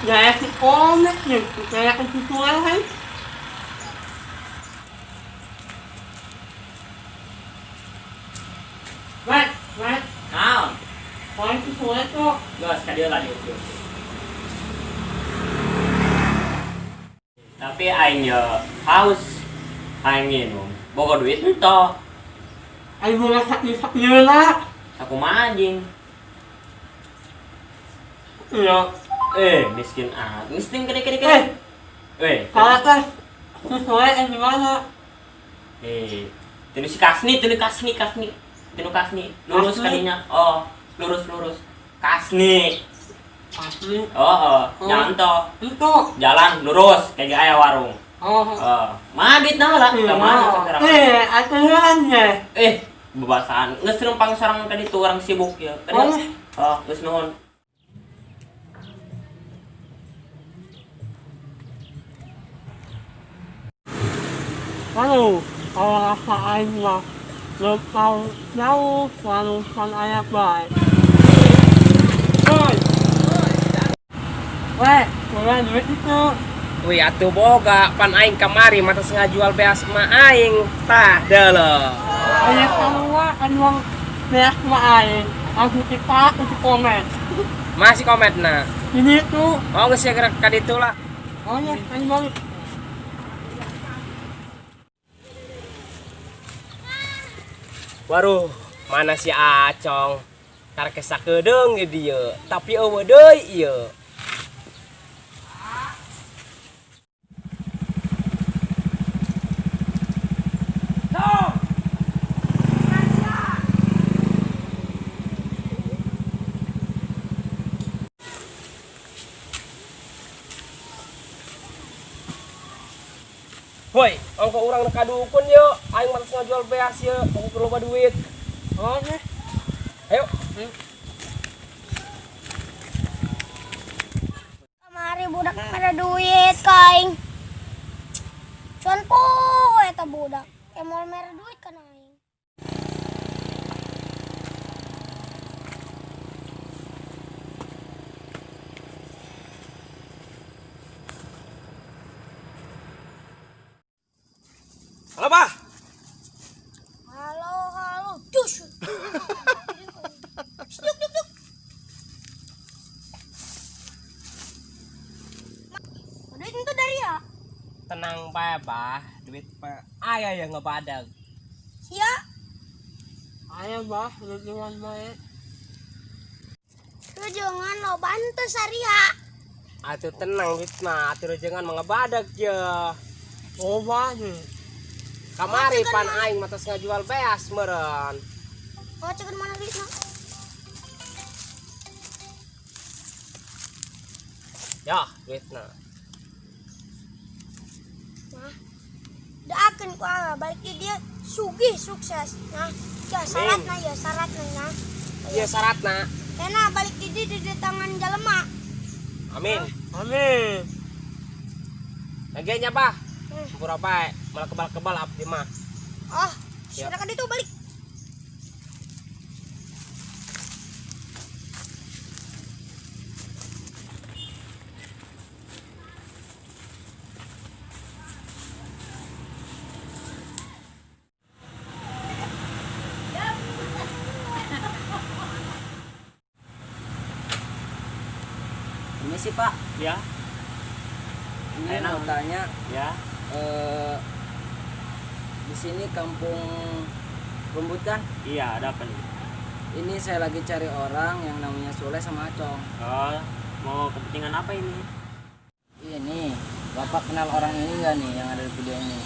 Gaya si komet nih, kayak kesusuan. Wait, wait, Naon? kalau sesuai tuh. Geus ka dieu lah dieu. Tapi aing ye haus. Aing minum. Boga duit ento. Ayo boga sakit lah. Sakumaha anjing? Iya. Eh, miskin ah. Miskin kene kene kene. Eh, Eh, kalau teh sesuai yang gimana? Eh, tinu si Kasni, tinu Kasni, Kasni. Tinu Kasni. Lurus Kasni? kadinya. Oh, lurus lurus. Kasni. Asli. Oh, oh. Oh. Nyanto. Itu. Jalan lurus kayak aya warung. Oh. Oh, mana duit nah lah, Iya. ke mana sekarang? Eh, aturannya. Eh, bebasaan. Geus numpang sarang ka ditu orang sibuk ya. Oh. Kadieu. Oh, geus nuhun. Halo, kalau rasa aing mah lempar jauh warusan ayah baik. Woi, weh, boga duit itu. Wih, atuh boga pan aing kamari mata setengah jual beas ma aing tah deuleu. Ayah keluar kan uang beas mah aing. Aku kita aku komen. Masih komet na. Ini tuh, Oh geus ya gerak ka ditu lah. Oh ya, aing balik. Waduh, mana si Acong? Karek sakedeung di dieu, tapi eueuh deui ieu. Woi, ongko urang ka dukun yeuh, aing mah ngajual beas yeuh, ongko loba duit. Oke. Ayo. Kamari budak ada duit kaing. Cuan po eta budak. Emol mere duit kan aing. Halo, Bah. Halo, halo, cus. Duk, duk, duk. Duit itu dari ya? Tenang bae, Bah. Duit mah aya yang ngebadag. Sia, Ayo bah, lucuan baik. jangan lo bantu saria. Atuh tenang duit mah, atuh jangan mengebadag ya. Oh bah nih. Kamari pan aing mah tos ngajual beas meureun. Oh, cekan mana duitnya? Ya, duitna. Nah, doakan ku Allah balik di dia sugih sukses. Nah, ya syaratna ya syaratna nah. Iya syaratna. Karena balik di dia di tangan jelema. Amin. Amin. Lagi nya, Bah. Hmm. Pura bae, malah kebal-kebal abdi mah. Oh, Ya. sudah kan itu balik. Ini sih Pak, Ya, ini Enak. mau tanya, ya. eh, di sini kampung Rumbut kan? Iya, ada apa nih? Ini saya lagi cari orang yang namanya Sule sama Acong. Oh, mau kepentingan apa ini? Ini, Bapak kenal orang ini nggak nih yang ada di video ini?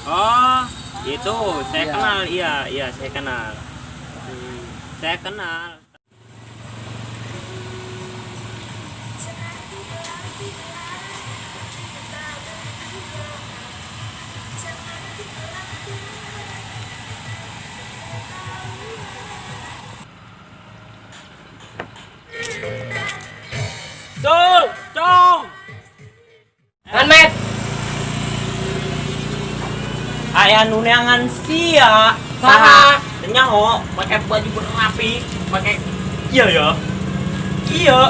Oh, itu saya Iya. kenal. Iya, iya, saya kenal. Saya kenal. Sul, Cong. Ngan met. Aya nu neangan sia. Saha? Teu nyaho, make baju rapi, make iya ya. Iya.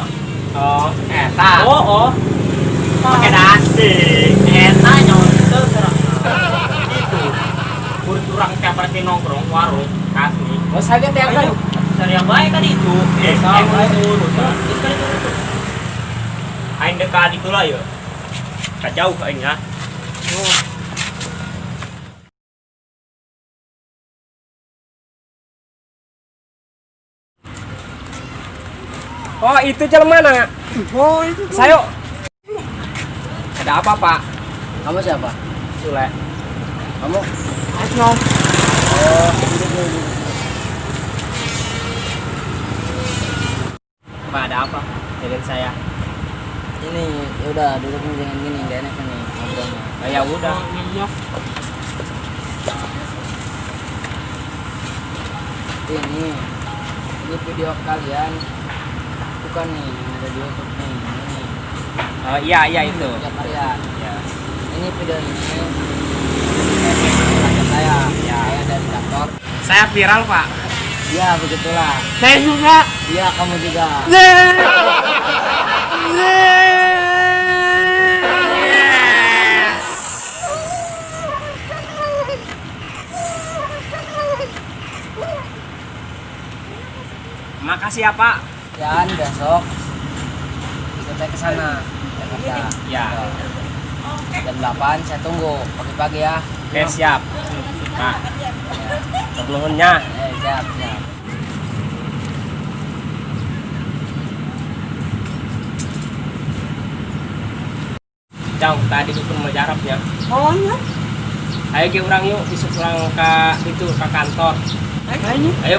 Oh, eta. Oh, oh. Pakai dasi. Eta nyontel serang. Gitu. Murid urang tiap berarti nongkrong warung kasih. Oh, saya teh kan. Sari yang baik kan itu. Eh, Sama. eh, urusan. Terus kan itu. Aing dekat itulah ya. Kacau aing ya. Oh, itu jalan mana? Oh, itu. Sayo. Ada apa, Pak? Kamu siapa? Sule. Kamu? Asnom. Oh, duduk dulu, duduk. Pak, ada apa dengan saya? Ini, ya udah duduk nih, jangan gini, nggak enak nih ngobrolnya. Oh, ya udah. Iya. Ini video kalian bukan nih yang ada di YouTube nih, ini. Oh, iya, iya itu. Tiap harian. Ya. Ini video ini pakai saya, Ya. saya dari kantor. Saya viral, Pak. Ya begitulah. Saya juga. Iya kamu juga. Yeay. Makasih ya, Pak. Dan besok ikut saya ke sana, Jakarta. Ya. Jam 8 saya tunggu pagi-pagi ya. Oke, siap. Pak. Nuhunnya. Eh, siap, siap. Jang, tadi dukun mau jarabnya. Oh, iya. Ayo ke urang yuk, isuk urang ke itu ke kantor. Ayo. Ayo.